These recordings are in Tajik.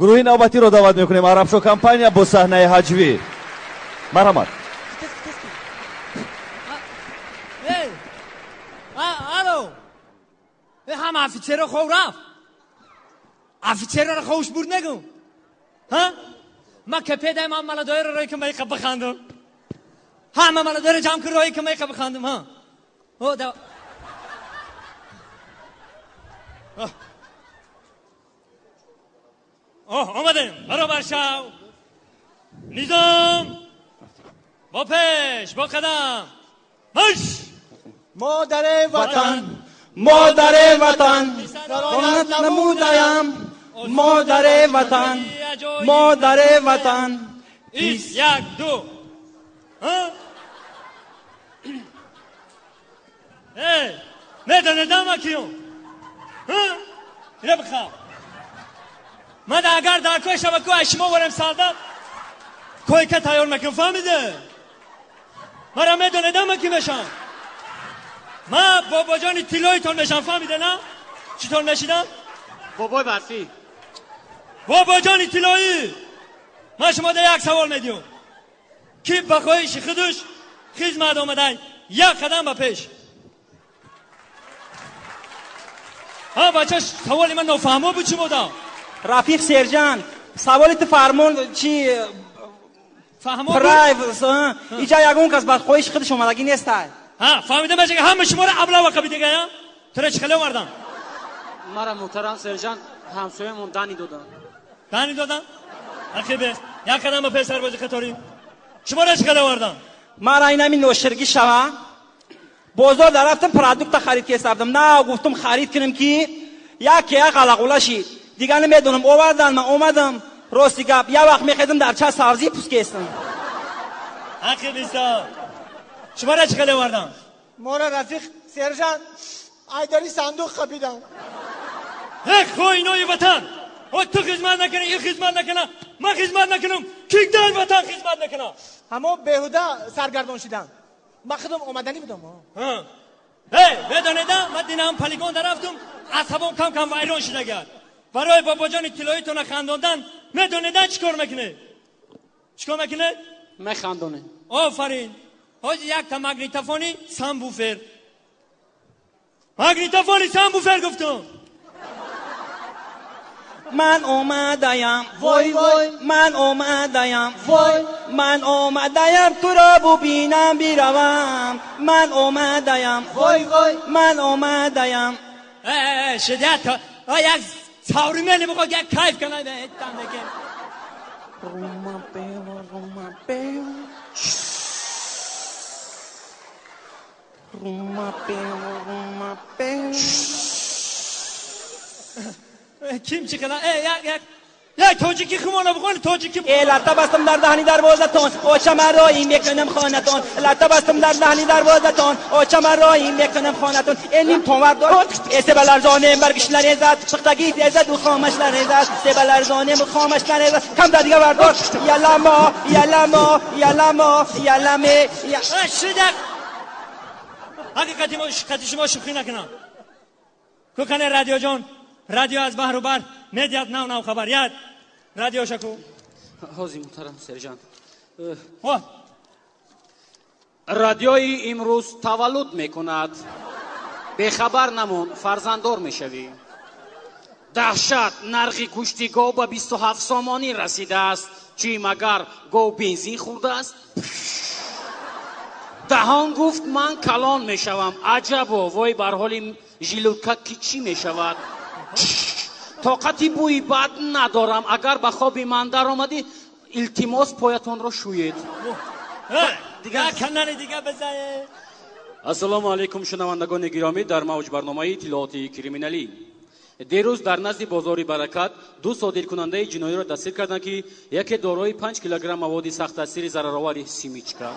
Гурӯҳи навбатиро даъват мекунем. Арабшо компания бо саҳнаи ҳаҷвӣ. Марҳамат. Алло, ҳама офитсерро хов рафт. Офитсерро ховш бурд нагум. Ма капедаем, ҳама маладоеро рои ки майқа бихандум. Ҳама маладоеро ҷамъ кун, рои ки майқа бихандум. Омадем. Баробар шав. Низом. Бо пеш, бо қадам. Марш! Модари ватан, модари ватан, қонат намудаям. Модари ватан, модари ватан. Як, ду. Эй, медонедам акиюм. Ина бихав. Ман агар дар кой шабаку аз шумо ворем солдат, койка тайёр мекунам, фаҳмиде? Мара медонедам ки мешам. Ман бобоҷони тиллоитон мешам, фаҳмиде на? Читон мешидам? Бобои барфӣ. Бобоҷони тиллоӣ! Ман шумо да як савол медиҳам. Ки ба хоҳиши худаш хизмат омадай, як қадам ба пеш. Ҳа бача, саволи ман нофаҳмо буд шумо да? Рафиқ сержант, саволи ту фармон чи фаҳмо прайв, иҷа ягон кас ба хоҳиши худаш омадагӣ нестай. Ҳа, фаҳмидам, бача, ҳама шуморо аблава қабидагая? Тура чӣ хеле овардам? Мара муҳтарам сержант, ҳамсоямон дани додам. Дани додам? Ақибе, як қадам ба пеш, сарбози қаторӣ. Шуморо чӣ хеле овардам? Мара инами ноширгӣ шава. Бозор дарафтам, продукта харид кесардам. На, гуфтум харид кунам ки яке як алақула шид. Дигар намедонам, овардан, ман омадам. Рости гап, як вақт мехезам дар ча сабзӣ пӯст кестам. Ақибиса. Шуморо чӣ хеле овардам? Мора рафиқ сержант, айдари сандуқ қапидам. Эх, хоинои ватан! О, ту хизмат накунӣ, ин хизмат накуна, ман хизмат накунам, ки дар ватан хизмат накуна? Ҳамо беҳуда саргардон шидам. Ман худам омаданӣ будам. Эй, медонедам, ман динам полигон дарафтум, асабом кам-кам вайрон шидагар. Барои бобоҷони тиллоитона хандондан, медонедан чӣ кор мекунед? Чӣ кор мекунед? Механдонем. Офарин. Ҳоҷи якта магнитофони самбуфер. Магнитофони самбуфер гуфтум. Ман омадаям, вой вой, ман омадаям, вой, ман омадаям туро бубинам биравам. Ман омадаям, вой вой, ман омадаям. Шидят, як современный биход, як кайф кунад, там деке. Рума пева, рума пева. Рума пева, рума пева. Ким чӣ кала? Як як як тоҷикӣ хумона бихони, тоҷикӣ. Э, латта бастам дар даҳни дарвозатон, очама роӣ мекунам хонатон. Латта бастам дар даҳни дарвозатон, очама роӣ мекунам хонатон. Э, ним тонвар дор, э, себаларзонем баргиш нарезад, пухтагӣ тезад у хомаш нарезад. Себаларзонем у хомаш нарезад. Камда дига бардор. Яламо, яламо, яламо, яламе. Шидак. Ҳақиқати мо қати шумо шӯхӣ накунам. Кукане радиоҷон, радио аз баҳру бар медиҳад нав нав хабар. Яд радио шаку. Ҳозир муҳтарам сержант. Радиои имрӯз таваллуд мекунад. Бехабар намон, фарзанддор мешавӣ. Даҳшат, нархи гӯшти гов ба 27 сомонӣ расидааст. Чӣ магар гов бензин хӯрдааст? Даҳон гуфт ман калон мешавам. Аҷабо, вой бар ҳоли жилутка ки чӣ мешавад? Тоқати бӯи бад надорам. Агар ба хоби ман даромадӣ, илтимос поятонро шӯед. Канали дига бизае. Ассалому алайкум, шунавандагони гиромӣ, дар мавҷ барномаи иттилоотии криминалӣ. Дирӯз дар назди бозори Баракат ду содиркунандаи ҷиноиро дастгир карданд, ки яке дорои 5 килограмм маводи сахттаъсири зараровари семечка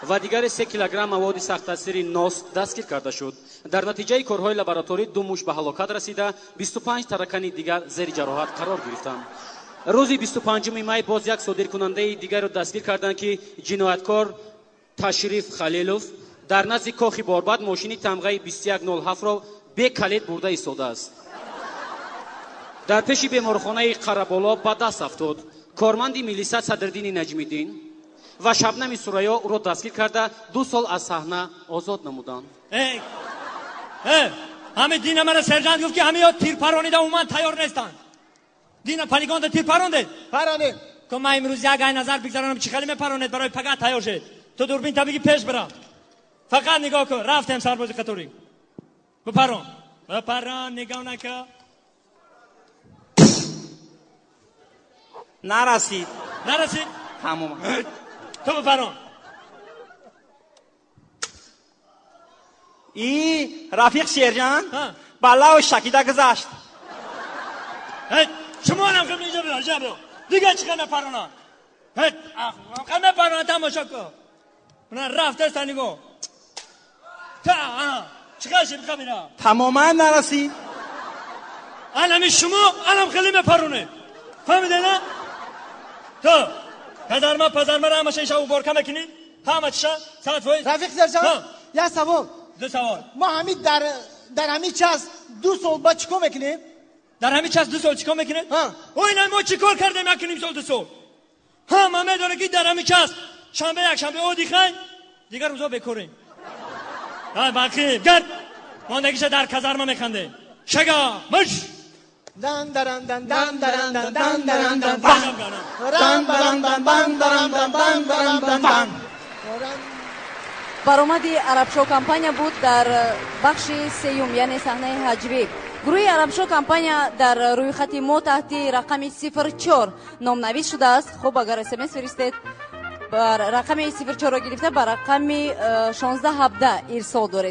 ва дигаре 3 килограмм маводи сахттаъсири нос дастгир карда шуд. Дар натиҷаи корҳои лабораторӣ ду муш ба ҳалокат расида, 25 таракани дигар зери ҷароҳат қарор гирифтанд. Рӯзи 25 май боз як содиркунандаи дигарро дастгир карданд, ки ҷинояткор Ташриф Халилов дар назди кохи Борбад мошини тамғаи 2107-ро бекалид бурда истодааст. Дар пеши беморхонаи Қараболо ба даст афтод. Корманди милиса Садриддини Наҷмиддин ва Шабнами Сурайё ӯро дастгир карда, 2 сол аз саҳна озод намуданд. Ҳами дина мана сержант гуфт, ки ҳамиё тир паронида умуман тайёр нестанд. Дина полигонда тир парондед? Паронем. Ко ман имрӯз як ай назар бигзаронам, чӣ хеле мепаронед, барои пага тайёр шед. Ту дурбин та биги, пеш бира, фақат нигоҳ кун. Рафтем, сарбози қаторӣ, бипарон, бипарон, нигоҳ нака. Нарасид. Нарасид. Тамом. Ту бипарон. И рафиқ сержант, баллаву шакида гузашт. Шумо ҳам хел инҷа биё, инҷа биё. Дига чӣ хел мепаронанд? Хел мепаронанд, тамошо кун. Мана рафтаста, нигоҳ та, ана чӣ хел шид бихабира. Тамоман нарасид. Анами шумо анам хеле мепаронед, фаҳмиде на? Ту казарма пазармара ҳамаша иша уборка мекунӣ, ҳама чиша 100%. Рафиқ сержант, як савол. Ду савол. Мо ҳами дар ҳами час 2 сол ба чӣ кор мекунем? Дар ҳамин час 2 сол чӣ кор мекунед? Ой, мо чӣ кор кардем 1.5 сол, 2 сол? Ҳама медонад, ки дар ҳамин час шанбе, якшанбе отдыхай, дигар рӯзо бекорем. Бақим гард мондагиша дар казарма механдем. Шага мыш. Дан даран дан дан даран дан дан даран дан рам барам бам бам барам бам бам барам бам бам. Баромади Арабшо компания буд дар бахши сеюм, яъне саҳнаи ҳаҷвӣ. Гурӯҳи Арабшо компания дар рӯйхати мо таҳти рақами 04 номнавис шудааст. Хуб, агар смс фиристед, рақами 04-ро гирифта, ба рақами 1617 ирсол доред.